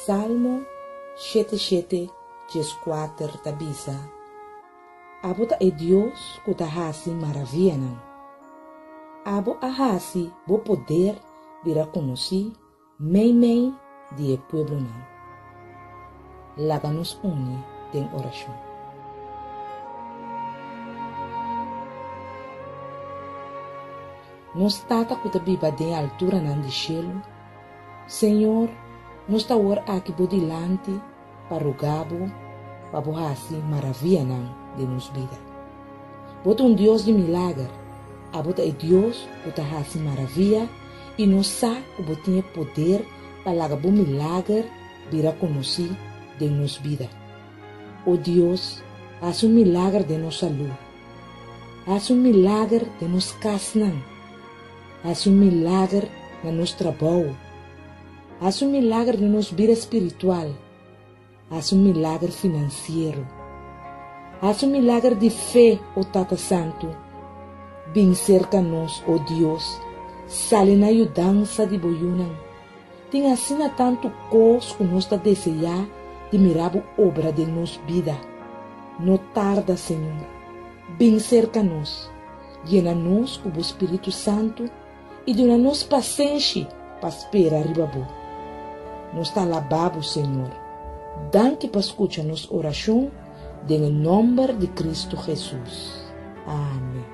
Salmo shete shete 14 ta bisa, Abo ta e Dios ku ta hasi maravianan. Abo a hasi bo poder bira konosí meimei di e pueblonan. Laga nos uni den orashon. Nos Tata ku ta biba den e alturanan di shelu, Señor, nos ta awor aki bo dilanti pa roga bo pa bo hasi maravianan den nos bida. Bo ta un Dios di milager, abo ta e Dios ku ta hasi maravia i nos sa ku bo tin e poder pa laga bo milager bira konosí den nos bida. O Dios, hasi un milager den nos salú. Hasi un milager den nos kasnan. Hasi un milager na nos trabou. Hasi un milager den nos bida spiritual. Hasi un milager finansiero. Hasi un milager di fe, o Tata Santu. Bin serka nos, o Dios, sali na yudansa di bo yunan. Tin asina tantu kos ku nos ta deseá di mira bo obra den nos bida. No tarda, Señor. Bin serka nos. Yena nos ku bo Spiritu Santu i duna nos pasenshi pa spera riba bo. Nos ta alabá bo, Señor. Danki pa skucha nos orashon den e nòmber di Kristu Hesus. Amen.